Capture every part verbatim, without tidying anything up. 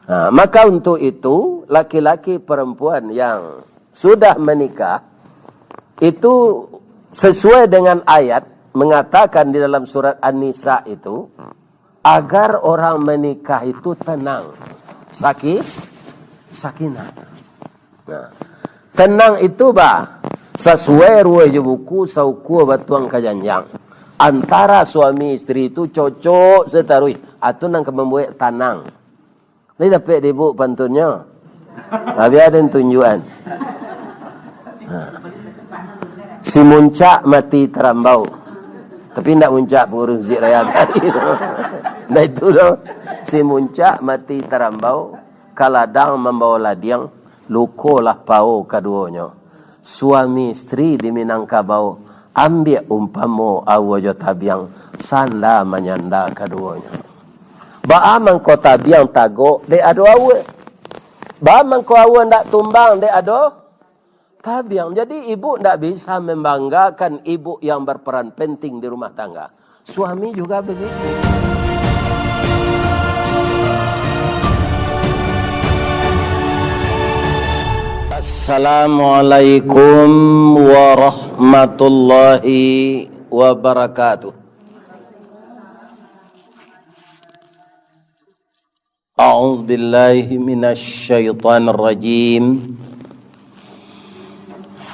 Nah, maka untuk itu, laki-laki perempuan yang sudah menikah, itu sesuai dengan ayat mengatakan di dalam surat An-Nisa itu, agar orang menikah itu tenang. Saki-, sakinah. Nah, tenang itu, bah, sasuai ruweh jo buku, saukua batuang ka janjang. Antara suami isteri tu cocok sataruih, atu nan ka mambuek tanang. Lai dapek di ibuk pantunnyo? Nah, bia den tunjuakan. Nah. Si muncak mati tarambau. Tapi ndak muncak pangurus masjid raya tadi. Ndak itu doh. Si muncak mati tarambau, ka ladang mambawa ladiang, lukolah pao kaduonyo. Suami isteri di Minangkabau, ambiak umpamo aua jo tabiang, sanda manyanda kaduonyo. Baa mangko tabiang tagok dek ado aua? Baa mangko aua ndak tumbang dek ado tabiang? Jadi, ibuk ndak bisa membanggakan ibuk yang berperan penting di rumah tangga. Suami juga begitu. Assalamualaikum warahmatullahi wabarakatuh. A'udzubillahi minasyaitonirrajim.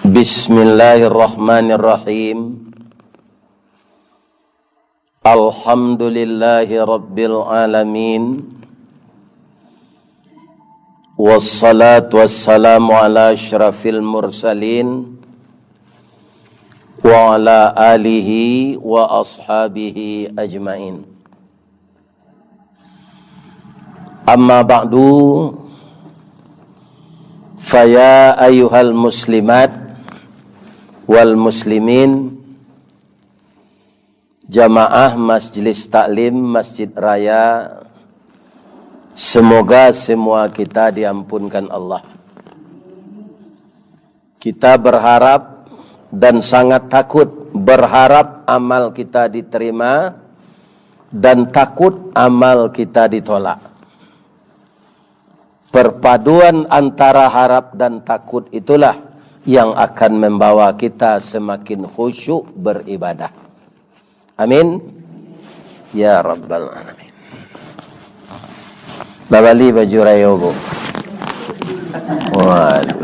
Bismillahirrahmanirrahim. Alhamdulillahi rabbil alamin. Wassalatu wassalamu ala asyrafil mursalin, wa ala alihi wa ashabihi ajmain. Amma ba'du, faya ayyuhal muslimat wal muslimin, jamaah Majlis Taklim Masjid Raya, semoga semua kita diampunkan Allah. Kita berharap dan sangat takut, berharap amal kita diterima, dan takut amal kita ditolak. Perpaduan antara harap dan takut itulah yang akan membawa kita semakin khusyuk beribadah. Amin. Ya Rabbal Alamin. Babali baju rayo, Bu. Waduh.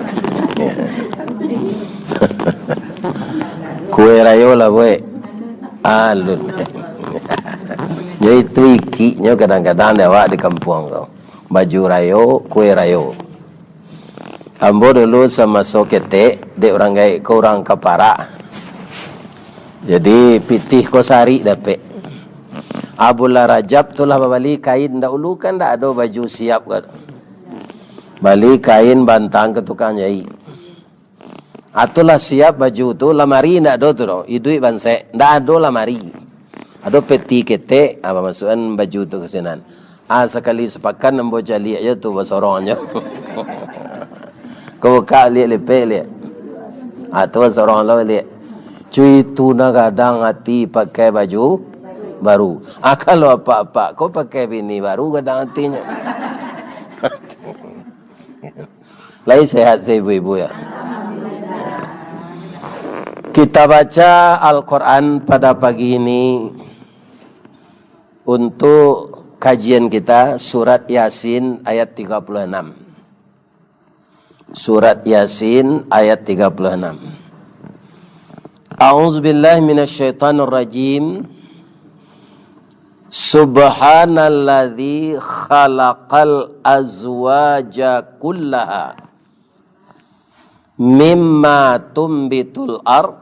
Kue rayo lah, buek. Alun. Yo, itu ikiknyo kadang-kadang di awak di kampuang ko. Baju rayo, kue rayo. Ambo dulu samaso ketek, dek urang gaek ko urang ka parak. Jadi, pitih ko sarik dapek. A, bulan Rajab tu lah babali kain, dahulu kan ndak ado baju siap kan. Bali kain bantang ka tukang jaik. A, tu lah siap baju tu, lamari ndak ado tu doh, iduik bansek, ndak ado lamari. Ado peti ketek, a, masuakan baju tu ka sinan. A, sakali sapakan ambo caliak jo tu basorong jo. Ko bukak liak lepek liak. A, tu basorong lo liak. Cuy tu nah gadang ati pakai baju baru. A, kalau apak-apak ko pakai bini baru gadang atinyo. Lai sehat se ibu-ibu ya. Kita baca Al-Quran pada pagi ini untuk kajian kita, surat Yasin ayat tiga puluh enam. Surat Yasin ayat tiga puluh enam. A'udzubillahi minasyaitonirrajim. Subhanalladzi khalaqal azwaja kullaha mimma tumbitul ard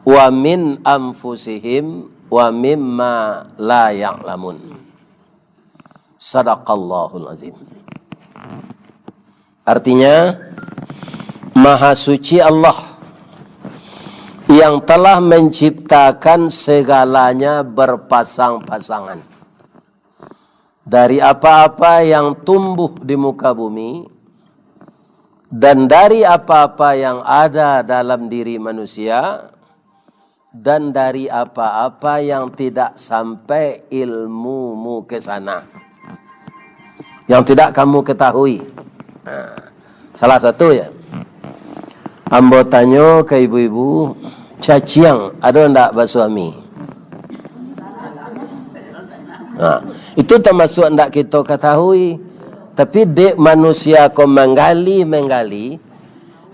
wa min anfusihim wa mimma la ya'lamun. Sadaqallahul azim. Artinya, Maha Suci Allah yang telah menciptakan segalanya berpasang-pasangan. Dari apa-apa yang tumbuh di muka bumi, dan dari apa-apa yang ada dalam diri manusia, dan dari apa-apa yang tidak sampai ilmumu ke sana. Yang tidak kamu ketahui. Nah, salah satu ya. Ambo tanyo ka ibu-ibu, caciang ado ndak basuami? Nah, itu termasuk ndak kita ketahui. Tapi dek manusia ko manggali-manggali,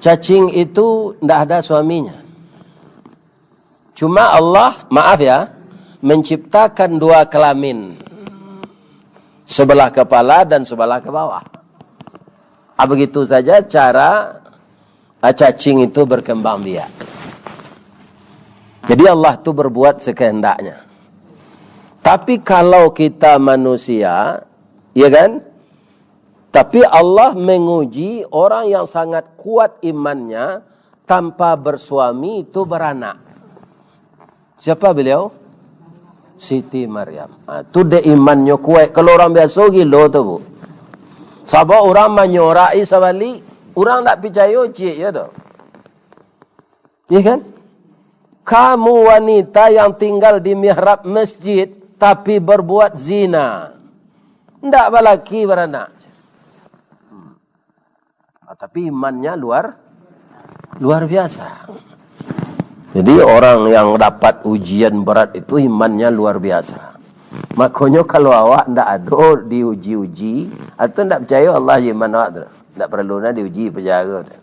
cacing itu ndak ada suaminya. Cuma Allah, maaf ya, menciptakan dua kelamin. Sebelah kepala dan sebelah ke bawah. Ah, begitu saja cara, ah, cacing itu berkembang biak. Jadi Allah tu berbuat sekehendaknya. Tapi kalau kita manusia, ya kan? Tapi Allah menguji orang yang sangat kuat imannya, tanpa bersuami itu beranak. Siapa beliau? Siti Maryam. Ha, tu dek imannyo kuaik. Kalau urang biaso gilo tu, Bu. Sabab urang manyorak-i sabalik. Urang ndak picayo ciek, yo doh. Iya kan? Kamu wanita yang tinggal di mihrab masjid, tapi berbuat zina. Ndak balaki baranak. Ah, tapi imannya luar, luar biasa. Jadi orang yang dapat ujian berat itu imannya luar biasa. Makonyo kalau awak ndak ado diuji-uji, atau ndak picayo Allah jo iman awak tu, ndak paralu nah diuji, pajago tu.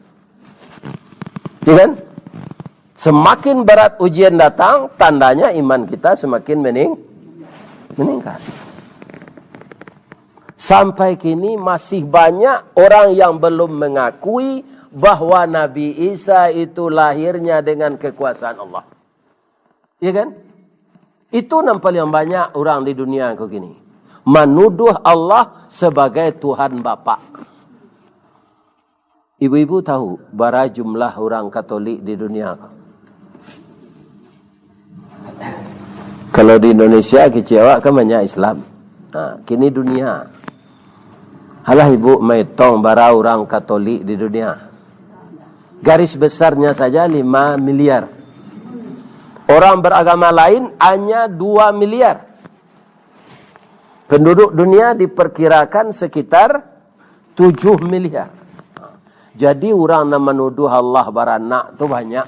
Ya kan? Semakin berat ujian datang, tandanya iman kita semakin mening-, meningkat. Sampai kini masih banyak orang yang belum mengakui bahwa Nabi Isa itu lahirnya dengan kekuasaan Allah. Ya kan? Itu nan paling banyak urang di dunia ko kini. Manuduh Allah sebagai Tuhan Bapak. Ibu-ibu tahu bara jumlah urang Katolik di dunia? Kalau di Indonesia, kecek awak kan banyak Islam. Nah, kini dunia. Alah ibu maetong bara urang Katolik di dunia. Garis besarnya saja lima miliar. Orang beragama lain hanya dua miliar. Penduduk dunia diperkirakan sekitar tujuh miliar. Jadi urang nan manuduh Allah baranak tu banyak.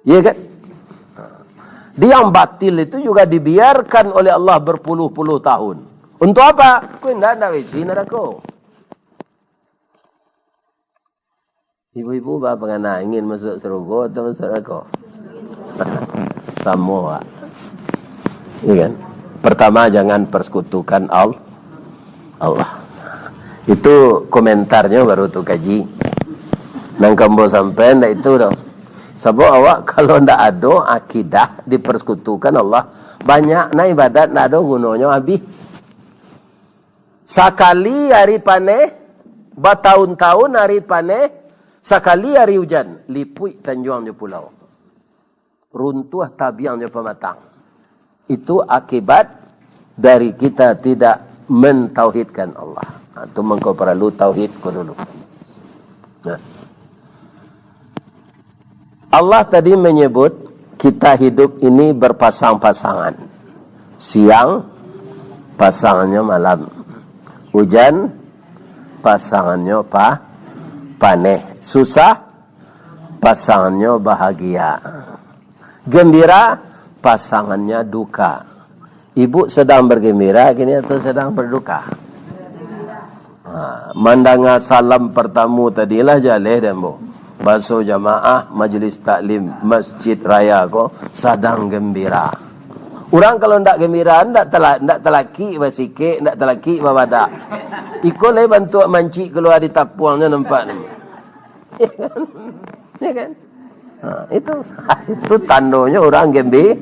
Iya kan? Di yang batil itu juga dibiarkan oleh Allah berpuluh-puluh tahun. Untuk apa? Ku indak, ndak bisi narako. Ibu-ibu ba pangana, ingin masuk surga atau masuk neraka? Samo, Pak. Iya kan? Pertama, jangan persekutukan Al-, Allah. Itu komentarnyo baru tu kaji. Nan kambo sampai ndak itu doh. Sabab awak kalau ndak ado akidah dipersekutukan Allah, banyak na ibadat ndak ado gunonyo, habih. Sakali ari paneh, batahun-tahun ari paneh, sakali ari ujan, lipuik tanjuang jo pulau. Runtuah tabiang jo pamatang. Itu akibat dari kita tidak mentauhidkan Allah. Nah, itu mangko paralu tauhid ko dulu. Nah. Allah tadi menyebut kita hidup ini berpasang-pasangan. Siang, pasangannyo malam. Ujan, pasangannyo pa-, paneh. Susah, pasangannyo bahagia. Gembira, pasangannya duka. Ibu sedang bergembira kini atau sedang berduka? Ha, mandanga salam partamo tadi lah jaleh dek ambo. Baso jamaah Majlis Taklim Masjid Raya ko sadang gembira. Urang kalau ndak gembira, ndak tala-, ndak talakik basikek, ndak talakik babadak. Iko lai bantuak mancik kalua di tapuangnyo nampak ni. Ya kan? Ha, itu, itu tandonyo urang gembi-,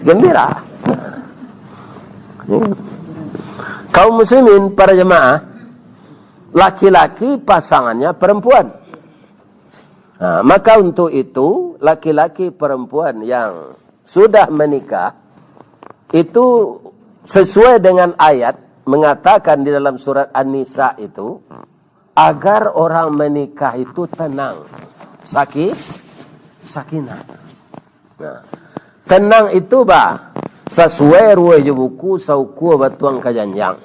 gembira. Kaum muslimin, para jemaah, laki-laki pasangannya perempuan. Ha, maka untuk itu, laki-laki perempuan yang sudah menikah, itu sesuai dengan ayat mengatakan di dalam surat An-Nisa itu, agar orang menikah itu tenang. Saki-, sakinah. Nah, tenang itu, bah, Sasuai ruweh jo buku, saukua batuang ka janjang.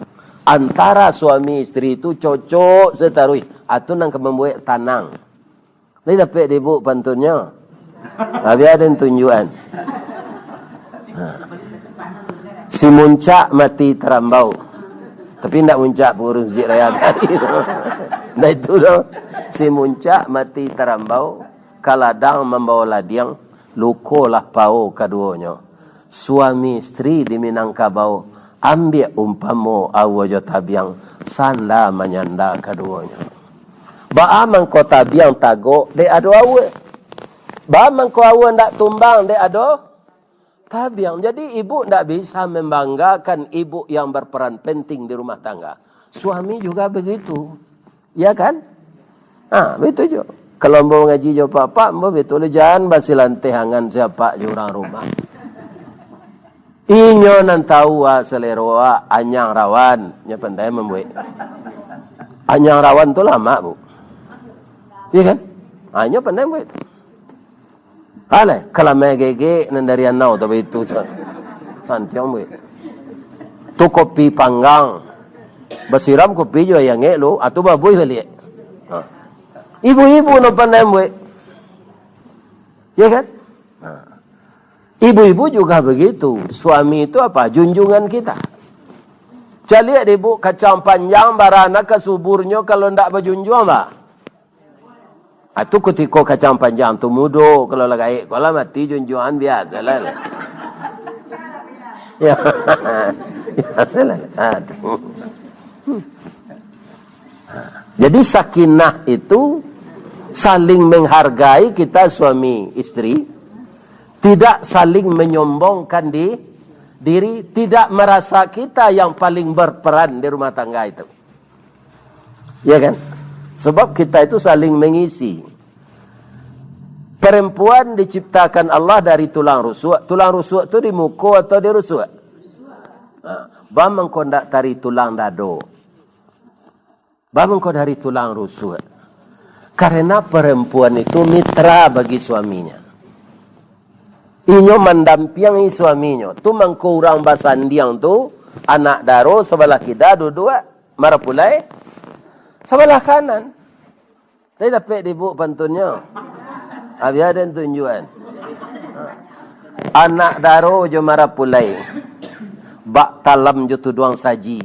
Antara suami isteri tu cocok sataruih, atu nan ka mambuek tanang. Lai dapek di ibu pantunnyo? Habis ado tunjukan. Ha. Si muncak mati tarambau. Tapi ndak muncak pangurus Masjid Raya tadi. Ndak itu doh. Si muncak mati tarambau, ka ladang mambawa ladiang, lukolah pao kaduonyo. Suami isteri di Minangkabau, ambiak umpamo aua jo tabiang, sanda manyanda kaduonyo. Baa mangko tabiang tagok dek ado aua? Baa mangko aua ndak tumbang dek ado tabiang? Jadi, ibu ndak bisa membanggakan ibu yang berperan penting di rumah tangga. Suami juga begitu. Ya kan? Ha, begitu jo. Kalau ambo ngaji jo apak-apak, ambo betul jan basilanteh angan si apak jo urang rumah. Inyo nan tahu, ah, salero, ah, anyang rawan, nyo pandai mambuek. Anyang rawan tu lamak, Bu. Iya kan? Ha, nyo pandai mambuek. Alah, kalamai gegek nan dari anau tu baitu sa-, santiang buih. Tu kopi panggang. Basiram kopi jo aia angek lu, atu babuih baliak. Ha. Ibu-ibu no pandai buih. Ya kan? Ha. Ibu-ibu juga begitu. Suami itu apa? Junjungan kita. Caliak deh, Bu, kacang panjang barana ka suburnyo kalau ndak bajunjuang, bah. Ah, tu kutiko kacang panjang tu mudo, kalau lah gaek, kalau lah mati junjuangan, biasalah. Ya. Biasalah. Ah, tu. Jadi sakinah itu saling menghargai kita suami istri, tidak saling menyombongkan di diri, tidak merasa kita yang paling berperan di rumah tangga itu. Ya kan? Sebab kita itu saling mengisi. Perempuan diciptakan Allah dari tulang rusuk. Tulang rusuk tu di muko atau di rusuk? Ha, baa mangko ndak dari tulang dado? Baa mangko dari tulang rusuk? Karena perempuan itu mitra bagi suaminya. Inyo mandampingi suaminyo. Tu mangko urang basandiang tu, anak daro sabalah kida duduak, marapulai sabalah kanan. Tadi dapek deh, Bu, pantunnyo? Habis ado tunjukan. Anak daro jo marapulai, bak talam jo tuduang saji,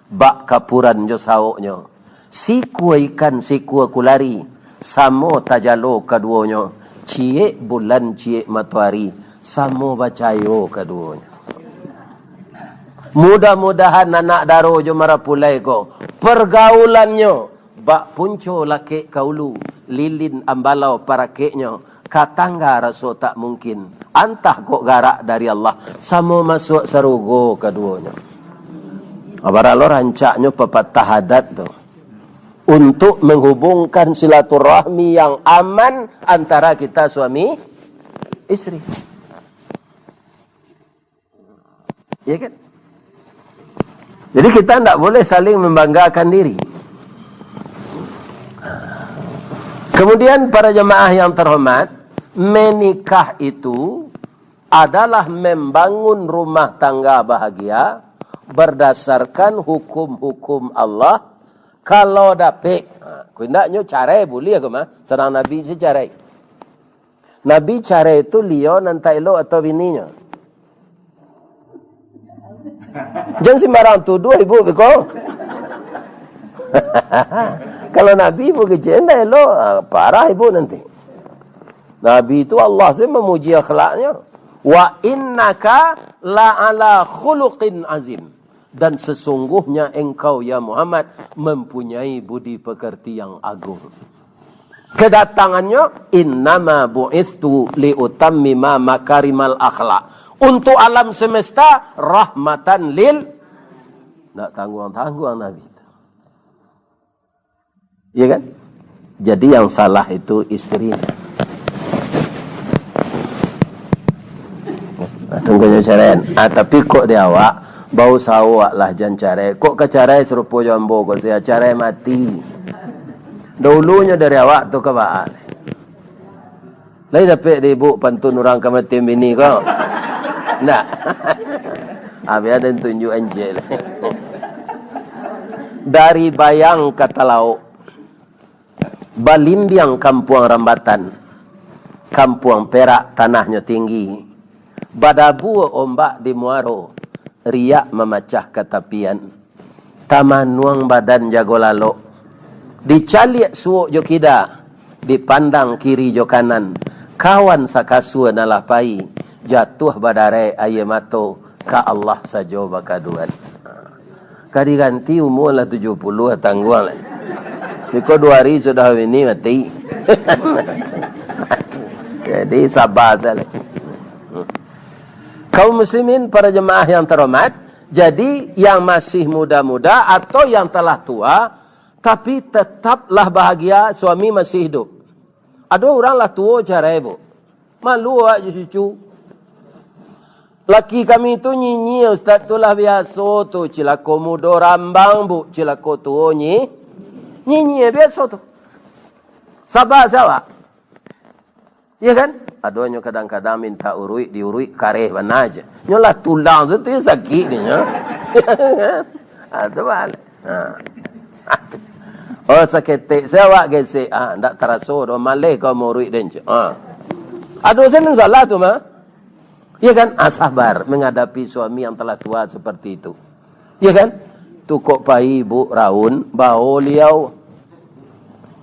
bak kapuran jo saoknyo. Sikua ikan, sikua kulari, samo tajalo kaduonyo. Ciek bulan, ciek matoari, samo bacayo kaduonyo. Mudah-mudahan anak daro jo marapulai ko, pergaulannyo bak punco lakek ka ulu, lilin ambalau parakeknyo, ka tangga raso tak mungkin, antah kok garak dari Allah, samo masuak sarugo kaduonyo. Abaralo rancaknyo papatah adat tu, untuk menghubungkan silaturahmi yang aman antara kita suami istri. Ya kan? Jadi kita ndak boleh saling membanggakan diri. Kemudian para jemaah yang terhormat, menikah itu adalah membangun rumah tangga bahagia berdasarkan hukum-hukum Allah. Kalau dapek, ha, kok indaknyo carai buliah ko mah, sadang Nabi se carai. Nabi carai tu liau nan tak elok atau bininyo? Jan sembarang tuduah ibu beko. Kalau Nabi ibu kecek, ndak elok, ah, parah ibu nanti. Nabi tu Allah se memuji akhlaknyo. "Wa innaka la ala khuluqin azim." Dan sesungguhnya engkau, ya Muhammad, mempunyai budi pekerti yang agung. Kedatangannya, "Innama bu'istu liutammima makarimal akhlak." Untuk alam semesta, rahmatan lil, ndak tangguang-tangguang Nabi. Iya kan? Jadi yang salah itu istrinya. Nah, tunggu nyo carai. Ah, tapi kok di awak, bau sawak lah jan carai. Kok ka carai sarupo jo ambo ko, sia carai mati. Dahulunyo dari awak tu ka baa. Lai dapek di ibu pantun urang ka mati bini ko. Ndak. Abih ado tunjuak encik. Dari Bayang ka Talaok, balimbiang Kampuang Rambatan, Kampuang Perak tanahnyo tinggi, badabua ombak di muaro, riak mamacah ka tapian. Tamanuang badan jago lalok. Dicaliak suok jo kida, dipandang kiri jo kanan. Kawan sakasua nan lah pai, jatuah badarek aia mato, ka Allah sajo bakaduan. Ka diganti umua lah tujuah puluah, tangguang lah. Biko duo hari sudah bini mati. Jadi, saba sajo lah. Kaum muslimin, para jemaah yang terhormat, jadi, yang masih muda-muda atau yang telah tua, tapi tetaplah bahagia, suami masih hidup. Ado urang lah tuo carai, Bu. Malu awak jo cucu. Laki kami tu nyinyia, Ustaz, tu lah biaso tu, cilako mudo rambang, Bu, cilako tuo nyi-, nyinyia biaso tu. Saba sajo awak. Iya kan? Adonyo kadang-kadang minta uruik, diuruik, kareh bana se. Nyo lah tulang se tu sakik nyo. Ha, tu baliak. Ha. Oh, saketek se awak gesek. Ha, ndak taraso doh, maleh kau mauruik den, cek. Ha. Ado se nan salah tu mah. Iya kan? Ah, sabar menghadapi suami yang telah tua seperti itu. Iya kan? Tu kok pai, Bu, raun, bao liau.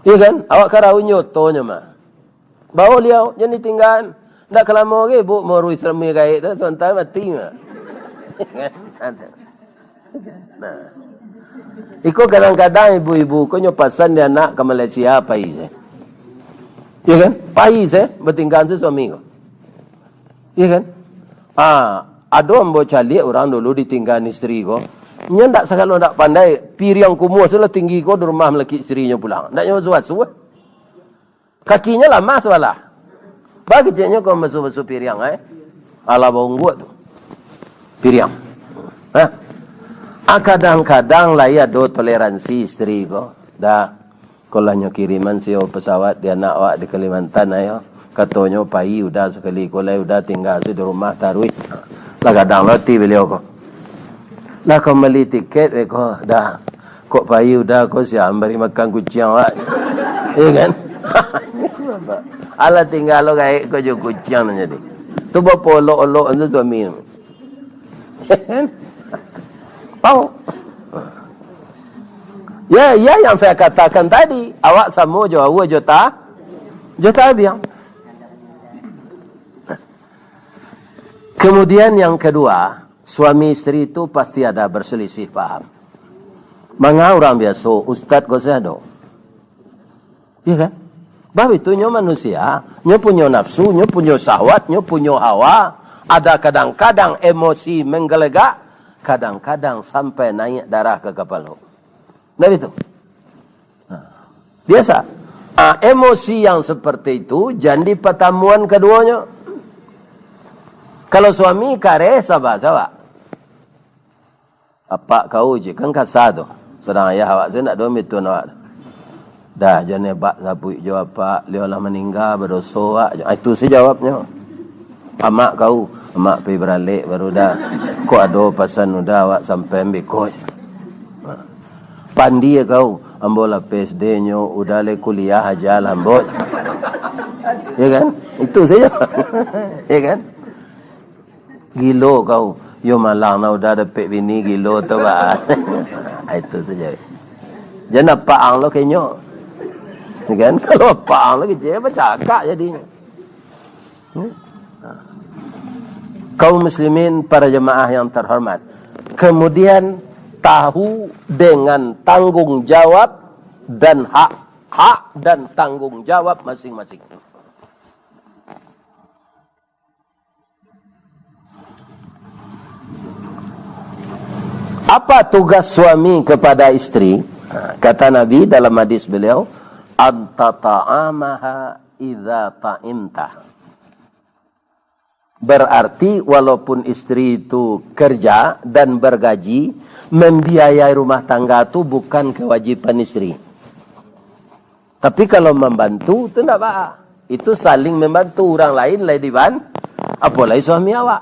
Iya kan? Awak ka raun jo otonyo mah. Bao liau, jan ditinggaan. Ndak ka lamo gai, Bu, mauruih salami gaek tu, sontai mati mah. Nah. Iko kadang-kadang ibu-ibu ko nyo pasan di anak ka Malaysia, pai se. Iya kan? Pai se, batinggaan se suami ko. Iya kan? Ah, ado ambo caliak urang dulu ditinggaan isteri ko. Nyo ndak sagalo ndak pandai, piriang kumuah se lah tinggi ko di rumah malakik isterinyo pulang. Ndak nyo basuah-basuah. Kakinyo lamah sabalah. Baa keceknyo ko basuah-basuah piriang, ai. Alah baungguak tu. Piriang. Hah? Ah, kadang-kadang lai ado toleransi isteri ko. Dah, ko lah nyo kiriman sio pesawat di anak awak di Kalimantan, ayo. Katonyo pai Uda sakali ko lai, Uda tingga se di rumah taruih. Lah gadang lo ati baliau ko. Lah ka mambali tiket, beko, dah. Kok pai Uda ko, sia mambari makan kuciang awak. Iya kan? Alah tingga lo gaek ko jo kuciang nan jadi. Tu bapolok-olok tu suami. Tahu? Ya, ya yang saya katakan tadi, awak samo jo aua jo ta-, jo tabiang. Kemudian yang kedua, suami isteri tu pasti ada berselisih paham. Manga urang biaso, ustad ko se ado. Iya kan? Bab itu nyo manusia, nyo punyo nafsu, nyo punyo syahwat, nyo punyo hawa. Ada kadang-kadang emosi menggelegak, kadang-kadang sampai naik darah ke kepala. Nah, itu. Nah, biasa. Ah, emosi yang seperti itu jadi pertemuan keduanya. Kalau suami kareh, sabar-sabar. Apak kau je, kan kasa tu. Sadang ayah awak tu nak doa mitun awak. Dah, jan ebak sabuik jo apak, liau lah maningga, badoso awak. Ah, itu sajo jawabnyo. Amak kau, amak pai baralek baru dah. Kok ado pasan Uda awak sampai ambiko je. Pandie kau, ambo lah P S D nyo, Uda lai kuliah aja lah ambo. Ya kan? Itu sajo. Ya kan? Gilo kau. Yo malang lah Uda dapek bini gilo tu, bah. Itu sajo. Jan apak ang lo kenyo. Ya kan? Kalau apak ang lo kecek, bacakak jadinyo. Hmm? Kaum muslimin, para jemaah yang terhormat. Kemudian tahu dengan tanggung jawab dan hak, hak dan tanggung jawab masing-masing. Apa tugas suami kepada isteri? Ha, kata Nabi dalam hadis beliau, "Antata'amaha idza ta'imta." Berarti walaupun isteri itu kerja dan bergaji, membiayai rumah tangga tu bukan kewajiban isteri. Tapi kalau mambantu, tu ndak baa. Itu saling mambantu, urang lain lai diban-, apo lai suami awak.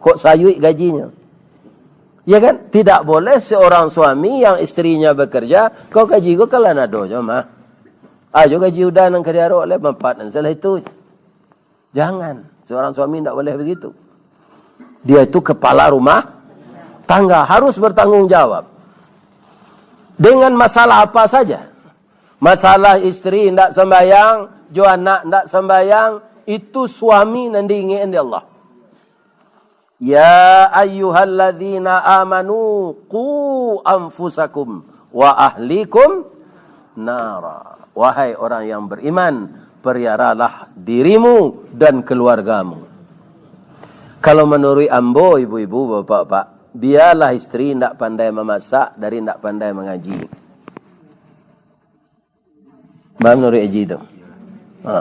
Kok sayuik gajinyo? Ya kan? Tidak boleh seorang suami yang istrinya bekerja, kau gaji ko kan lah nado jo mah. Ajo gaji udah nan ka diarok lai, manfaat nan salah itu. Jangan. Seorang suami ndak boleh begitu. Dia itu kepala rumah tangga, harus bertanggung jawab. Dengan masalah apa saja. Masalah istri ndak sembayang, jo anak ndak sembayang, itu suami nan diingek dek Allah. "Ya ayyuhalladzina amanu qu anfusakum wa ahlikum nara." Wahai orang yang beriman, peliharalah dirimu dan keluargamu. Kalau menurut ambo, ibu-ibu, bapak-bapak, biarlah istri ndak pandai memasak dari ndak pandai mengaji. Bah, menurut Haji tu. Ha.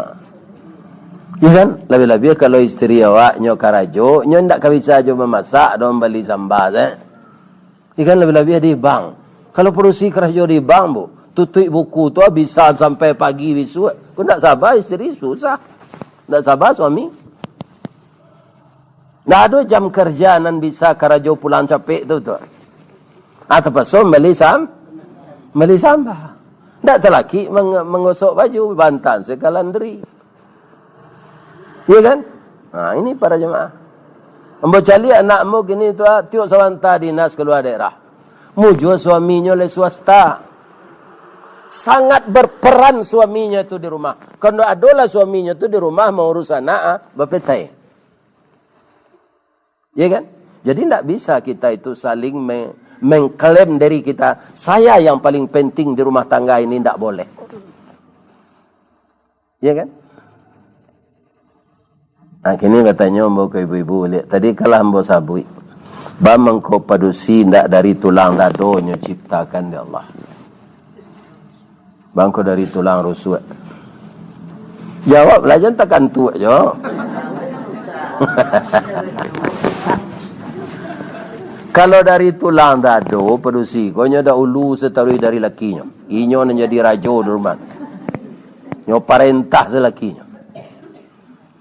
Iya kan? Labiah-labiah kalau istri awak nyo karajo, nyo ndak ka bisa jo mamasak, doh, mambali samba, eh. Iya kan, labiah-labiah di bank. Kalau padusi karajo di bank, Bu, tutuik buku tu bisa sampai pagi bisuak. Kok ndak sabar istri, susah. Ndak sabar suami. Ndak ado jam kerja nan bisa karajo pulang capek tu, tu. Ah, tapaso mambali sam-, mambali samba. Ndak talakik meng-, manggosok baju, bantan se ka landri. Iya kan? Nah, ini para jemaah. Ambo caliak anak ambo kini tu, ah, tiok sabanta dinas kalua daerah. Mujua suaminyo lai swasta. Sangat berperan suaminyo tu di rumah. Kalau adolah suaminyo tu di rumah maurus anak, ah, bapetai. Ya kan? Jadi, ndak bisa kita itu saling me-, mengklaim diri kita, "Saya yang paling penting di rumah tangga ini," ndak boleh. Ya kan? Nah, kini batanyo ambo ka ibu-ibu, liek, tadi kalah ambo sabuik, baa mangko padusi ndak dari tulang dadonyo ciptakan dek Allah? Bangko dari tulang rusuak. Jawablah, jan takantuak jo. Kalau dari tulang dado, padusi ko nyo dahulu sataruih dari lakinyo. Inyo nan jadi rajo di rumah. Nyo parentah se lakinyo.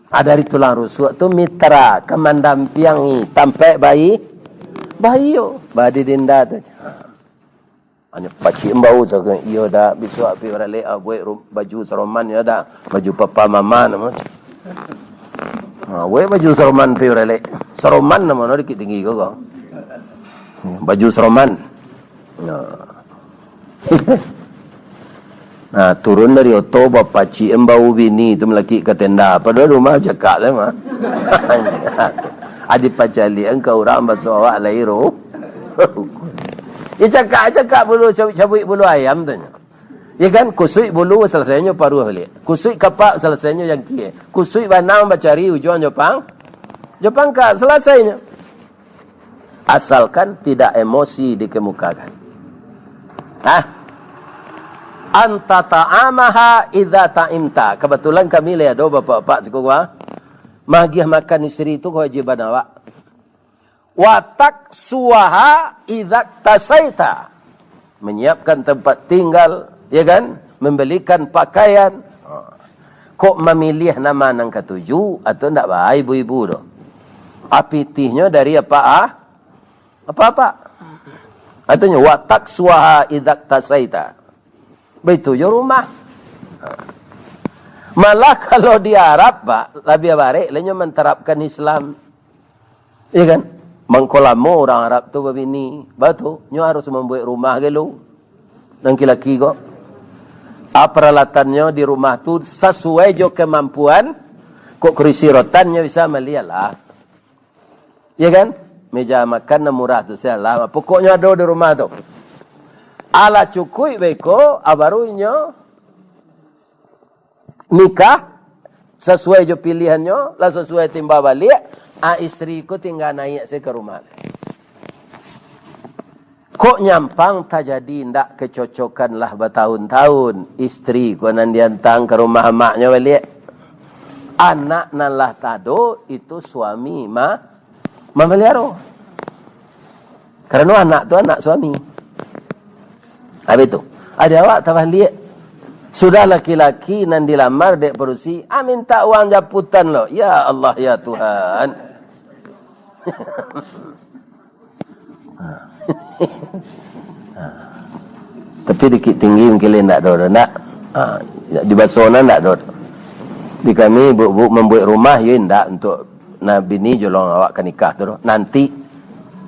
Ah, dari tulang rusuak tu mitra, ka mandampiangi, tampek bayi, bayi yo, badi dinda tu. Hanyo pacik ambau sajo, iyo dak, bisuak pai baralek, ah, buek ru-, baju saroman, iyo dak, baju papa mama namo. Ha, buek baju saroman pai baralek. Saroman namo no dikit tinggi ko, ko. Baju saroman. Nah. Nah, turun dari oto, bapacik ambau bini tu malakik ka tenda. Padahal rumah cakak tu mah. Adi pacaliak ka urang baso awak lai ro. Ya, cakak-cakak bulu, cabuik-cabuik bulu ayam tu nyo. Ya kan, kusuik bulu, salesainyo paruah baliak. Kusuik kapak, salesainyo jangkie. Kusuik banang bacari ujuang jo pang-, jo pangka, salesainyo. Asalkan tidak emosi dikemukakan. Hah? Anta ta'amaha idza ta'imta. Kebetulan kami lai ado bapak-bapak siko ko, ah. Magiah makan istri tu kewajiban awak. Wa taksuha idza tasaita. Menyiapkan tempat tinggal, ya kan? Membelikan pakaian. Ha. Kok mamiliah nama nan katuju, atau ndak baa ibu-ibu tu? Apitihnyo dari apa, ah? Apa-apa. Artinyo, wa taksuha idza tasaita. Baitu jo rumah. Malah kalau di Arab, Pak, labiah barek lai nyo mantarapkan Islam. Iya kan? Mangko lamo urang Arab tu babini. Baitu, nyo harus mambuek rumah galo. Nan laki-laki ko. Ah, paralatannyo di rumah tu sasuai jo kamampuan. Kok kurisi rotan nyo bisa mali, alah. Ya kan? Meja makan nan murah tu, sialah. Pokoknyo ado di rumah tu. Alah cukuik beko, ah, baru inyo nikah, sasuai jo pilihannyo, lah sasuai timbal baliak, ah, istri ko tingga naiak sajo ka rumah. Kok nyampang tajadi ndak kecocokan lah batahun-tahun, istri ko nan diantang ka rumah amaknyo baliak. Anak nan lah tado, itu suami ma-, mamaliharo. Karano anak tu anak suami. Habis tu, adi awak tabaliak. Sudah laki-laki nan dilamar dek padusi, ah, minta uang japutan lo. Ya Allah, ya Tuhan. Tapi Bukittinggi mungkin ndak ado, ndak. Ha, di Basonyo ndak ado. Di kami, bu, bu, mambuek rumah, yo indak untuak na bini jolong awak ka nikah tu doh. Nanti,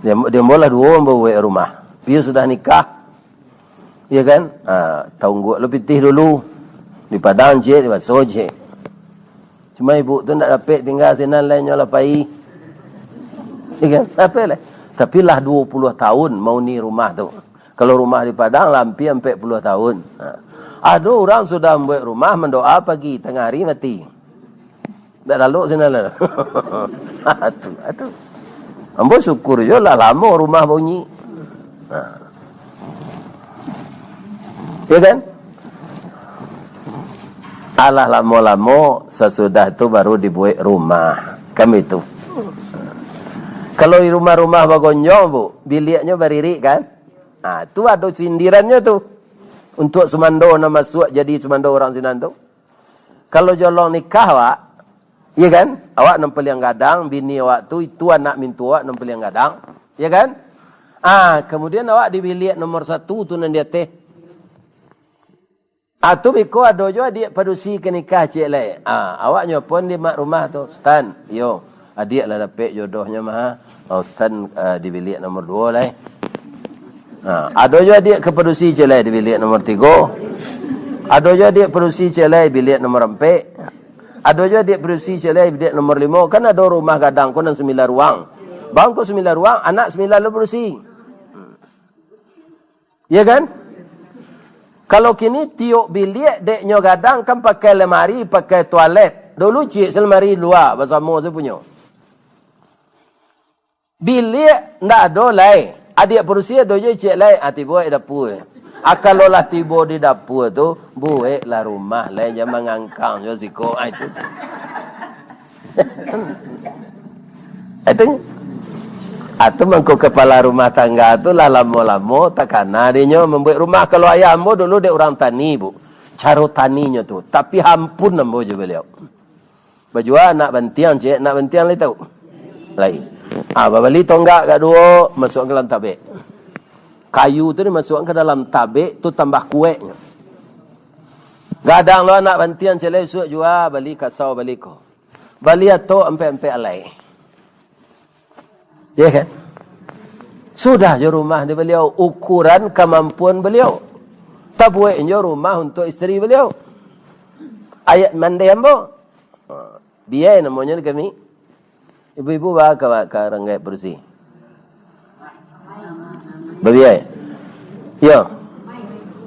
di, di ambo lah duo ambo buek rumah. Piyo sudah nikah, iyo kan? Ha, taungguak lo pitih dulu. Di Padang ciek, di Baso ciek. Cuma ibu tu ndak dapek tingga sinan, lai nyo lah pai. Iyo kan? Dapek lai. Tapi lah duo puluah tahun mauni rumah tu. Kalau rumah di Padang, lah ampia ampek puluah tahun. Ha. Ado urang sudah mambuek rumah, mandoa pagi, tangah ari mati. Ndak lalok sinan lah. Atu, atu. Ambo syukur jo lah lamo rumah bunyi. Ha. Iyo kan? Alah lamo-lamo, sasudah tu baru dibuek rumah. Kan baitu. Kalau di rumah-rumah bagonjong, Bu, biliaknyo baririk, kan? Ha, tu ado sindirannyo tu. Untuak sumando nan masuak jadi sumando urang sinan tu. Kalau jolong nikah awak, iyo kan? Awak nan paliang gadang, bini awak tu, itu anak mintuo awak nan paliang gadang, iyo kan? Ah, kamudian awak di biliak nomor satu tu nan di ateh. Ah, tu biko ado jo adiak padusi ka nikah ciek lai. Ah, awak nyopon di mak rumah tu, "Stan, iyo, adiak lah dapek jodohnyo mah." Oh, Stan, ah, di biliak nomor duo lai. Ha, ado jo adiak ka padusi ciek lai di biliak nomor tigo. Ado jo adiak padusi ciek lai biliak nomor ampek. Ado jo adiak padusi ciek lai biliak nomor limo. Kan ado rumah gadang ko nan sambilan ruang. Bang ko sambilan ruang, anak sambilan lo padusi. Iyo kan? Kalau kini tiok biliak dek nyo gadang kan pakai lemari, pakai tualet. Dulu ciek se lemari lua, basamo se punyo. Biliak ndak ado lai. Adiak padusi ado jo ciek lai. Ah, tibo di dapua. Ah, kalau lah tibo di dapua tu, bueklah rumah lai, jan mangangkang jo siko. Ah, itu tu. Itu. Atu mangko kapalo rumah tangga tu lah lamo-lamo takana dinyo mambuek rumah. Kalau ayah ambo dulu dek urang tani, Bu. Caro taninyo tu. Tapi hampun ambo jo baliau. Bajua anak bantiang, ciek. Anak bantiang lai tau? Lai. Ah, babali tonggak ka duo, masuak ka dalam tabek. Kayu tu dimasuakkan ka dalam tabek tu tambah kueknyo. Gadang lo anak bantiang, ciek lai, suok jua, bali kasau, bali ko. Bali atok ampek-ampek alai. Iyo kan? Sudah jo rumah di baliau, ukuran kamampuan baliau. Tabuek jo rumah untuak isteri baliau. Ayah mandeh ambo. Ha, biai namonyo di kami. Ibu-ibu ba ka, ka ranggaik padusi. Babiai. Iyo.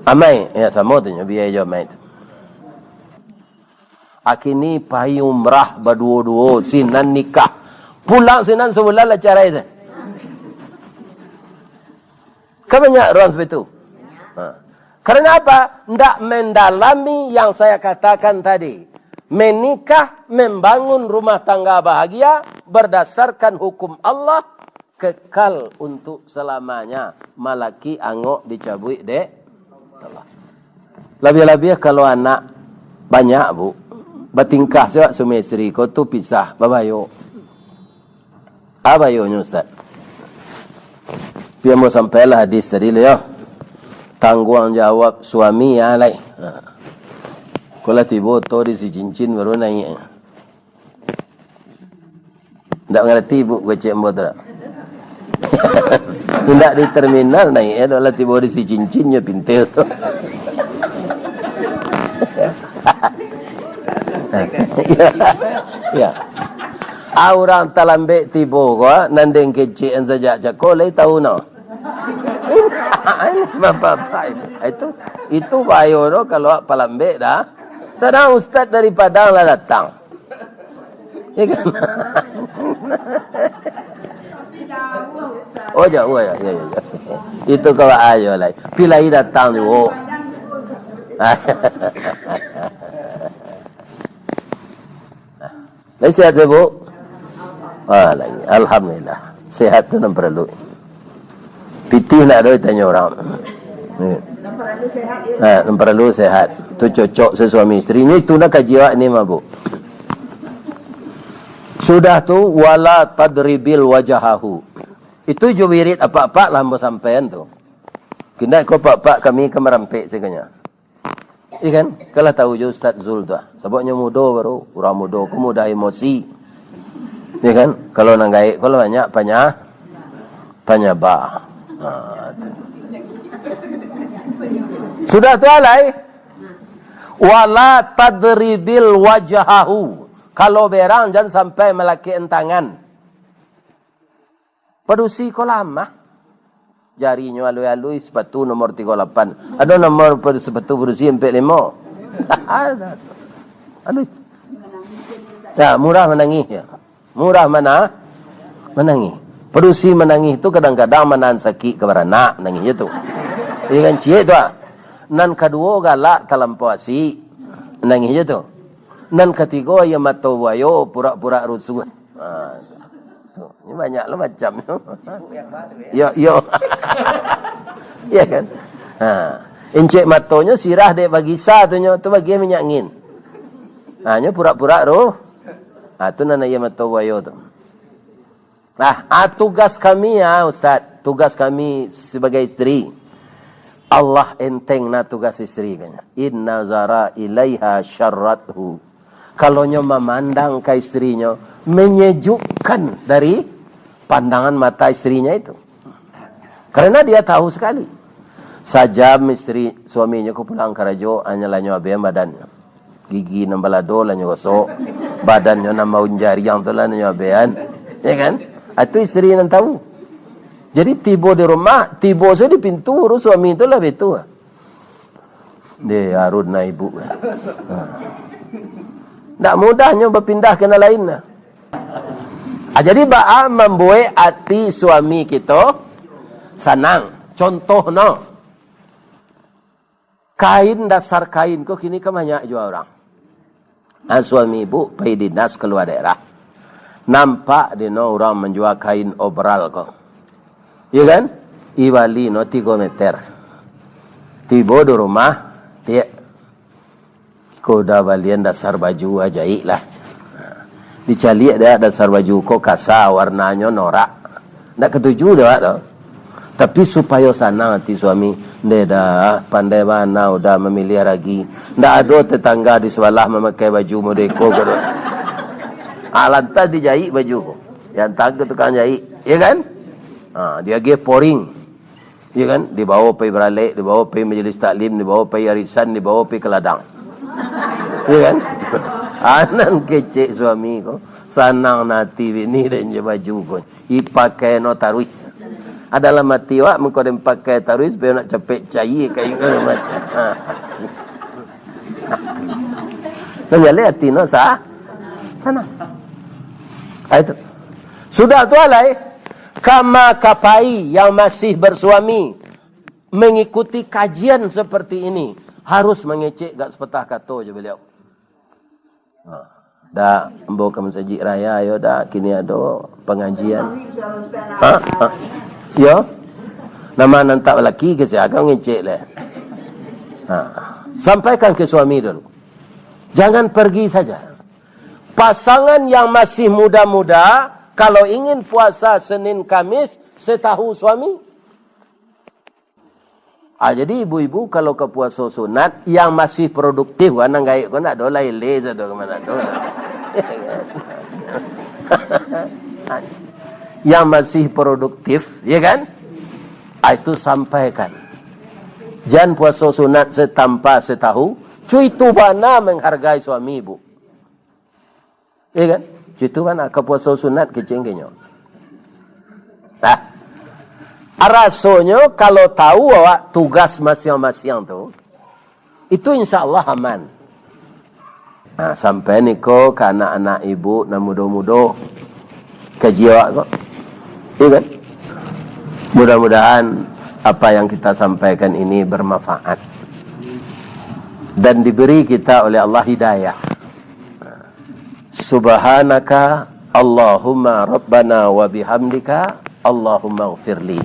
Amai. Iyo, samo tu nyo, biai jo amai tu. Akini pai umrah baduo-duo, sinan nikah. Pulang sinan sabulan lah carai se. Kan banyak urang seperti itu. Ha. Karena apa? Ndak mendalami yang saya katakan tadi. Menikah, membangun rumah tangga bahagia berdasarkan hukum Allah, kekal untuk selamanya. Malaki angok dicabuik dek Allah. Labiah-labiah kalau anak banyak, Bu. Batingkah se awak suami isteri ko tu pisah, babayo. Apo iyo nyo, Ustaz? Pi ambo sampailah hadis tadi lo, yo. Tangguang jawab suami, yo, lai. Ha. Ko lah tibo oto di Sicincin baru naiak. Ndak mangarati ibu kecek ambo tu, dak? Indak di terminal naiak, yo, lah tibo di Sicincin, yo, pintu tu. Yo. Ah, urang talambek tibo ko, nan den kecek an sajak cako, lai tau no. Bapak-bapak, itu, itu bahayo no kalau palambek dah. Sadang ustaz dari Padang lah datang. Ya kan? Oh, jauh ya, ya, ya, ya. Itu kalau ayo lai. Pi lai datang juo. Lai sehat, Bu? Ah, lai. Alhamdulillah. Sehat tu nan paralu. Pitih ndak ado ditanyo urang. Ya. Ha, nan paralu sehat. Tu cocok se suami isteri. Ni tu nak kaji awak ni mah, Bu. Sudah tu, "Wala tadribil wajahahu." Itu jo wirid apak-apak lah ambo sampaian tu. Kini ko apak-apak kami ka marampek sagalonyo. Iya kan? Kalah tahu jo Ustaz Zul tu ah. Sabab nyo mudo baru, urang mudo ko mudah emosi. Iya kan? Kalau nan gaek ko lah banyak panya-, panyabah. Ha, tu. Sudah tu alai. "Wala tadribil wajahahu." Kalau berang jan sampai malakek tangan. Padusi ko lamah. Jarinyo alui-alui, sepatu nomor tigo lapan. Ado nomor padu-, sepatu padusi ampek limo. Ado. Alui. Ya, murah manangih ya. Murah mana? Manangih. Padusi manangih tu kadang-kadang manahan sakik ka baranak, nangih je tu. Iya kan, ciek tu ah. Nan kaduo galak talampau asik, nangih je tu. Nan katigo aia mato buayo, purak-purak rusuah. Ha, tu. Ni banyak lah macam tu. Yo, yo. Ya kan? Ha. Incek matonyo sirah dek bagisa tu nyo, tu bagian minyak angin. Ha, nyo purak-purak tu. Ha, tu nan aia mato buayo tu. Nah, ah, tugas kami ya, Ustaz. Tugas kami sebagai isteri. Allah enteng nah tugas isteri kan. Inna zara ilaiha syarrathu. Kalau nyo mamandang ka isterinyo, menyejukkan dari pandangan mata isterinyo itu. Karena dia tahu sekali. Sajam isteri suaminyo ko pulang karajo, hanyo lah nyo abean badannyo. Gigi nan balado lah nyo gosok, badannyo nan maun jariang tu lah nyo abean. Ya kan? Ah, itu isteri nan tahu. Jadi tibo di rumah, tibo sajo di pintu, baru suami tu lah betu. Deh, Arun nah ibu. Ha. Ndak mudah nyo bapindah ka nan lain lah. Ah, jadi baa mambuek ati suami kito sanang. Contoh no. Kain, dasar kain ko kini kan banyak jua urang. Nah, suami ibu pai dinas kalua daerah. Nampak di no urang manjua kain obral ko. Iya kan? I bali no tigo meter. Tibo di rumah, tiek. Ko udah balian dasar baju, ah, jaik lah. Dicaliak dek awak dasar baju ko kasa, warnanyo norak. Ndak katuju dek awak tu. Tapi supayo sanang ati suami, ndeh dah, pandai bana udah mamiliah ragi. Ndak ado tetangga di sabalah mamakai baju model ko, ko tu. Ah, lantas dijaik baju ko. Diantar ka tukang jaik, ya kan? Ah, diagiah poring. Iya kan? Dibawa pai baralek, dibawa pai majelis taklim, dibawa pai arisan, dibawa pai ka ladang. Iya kan? Anan kecek suami ko, sanang nati bini den jo baju ko. Ipakai no taruih. Adalah mati wak, mangko den pakai taruih, supaya nak capek cair kain ko macam. Ha. Nan jaleh ati no sa-, sanang. Ha, itu. Sudah tu alai, kama kapai yang masih bersuami, mengikuti kajian seperti ini, harus mangecek gak sepatah kato jo baliau. Ha. Dak, ambo ka masajik raya, yo dak, kini ado pangajian. Ha? Ha? Yo? Nama nan tak balaki ka sia ka ngecek leh. Ha. Sampaikan ke suami dulu. Jangan pergi saja. Pasangan yang masih muda-muda, kalau ingin puasa Senin Kamis, setahu suami, Ah, jadi ibu-ibu kalau ka puaso sunat, yang masih produktif, kan, nan gaek ko ndak ado lah, eleh sado ka mano ado. Yang masih produktif, ya kan? Ah, itu sampaikan. Jan puaso sunat se tanpa se tahu, cuitu bana menghargai suami ibu. Iya kan? Cuitu kan, ah, ka puaso sunat kecek inyo. Nah, rasonyo kalau tahu awak tugas masiang-masiang tu, itu insya Allah aman. Nah, sampai niko ka anak-anak ibu nan mudo-mudo, kaji awak ko. Iya kan? Mudah-mudahan apa yang kita sampaikan ini bermanfaat dan diberi kita oleh Allah hidayah. Subhanaka Allahumma Rabbana wa bihamdika, Allahumma gfirli.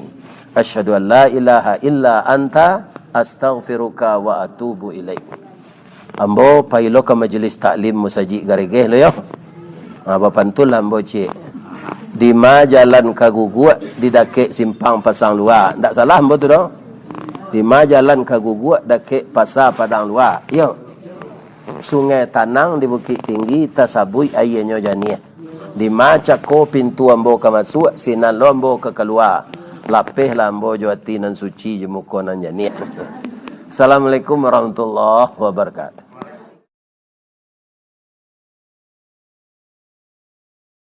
Asyhadu an la ilaha illa anta, astaghfiruka wa atubu ilaik. Ambo pailo ka majelis taklim Musajik Garegeh lo yo. Ha, bapantun lah ambo ciek. Di ma jalan ka guguak, di dakek simpang Pasang Lua. Ndak salah ambo tu doh. Di ma jalan ka guguak, dakek Pasa Padang Lua. Iyo. Sungai Tanang di Bukik Tinggi, tasabuik aianyo janiah. Di ma cako pintu ambo ka masuak, sinan lo ambo ka kalua. Lapehlah ambo jo ati nan suci, jo muko nan janiah. Assalamualaikum warahmatullahi wabarakatuh.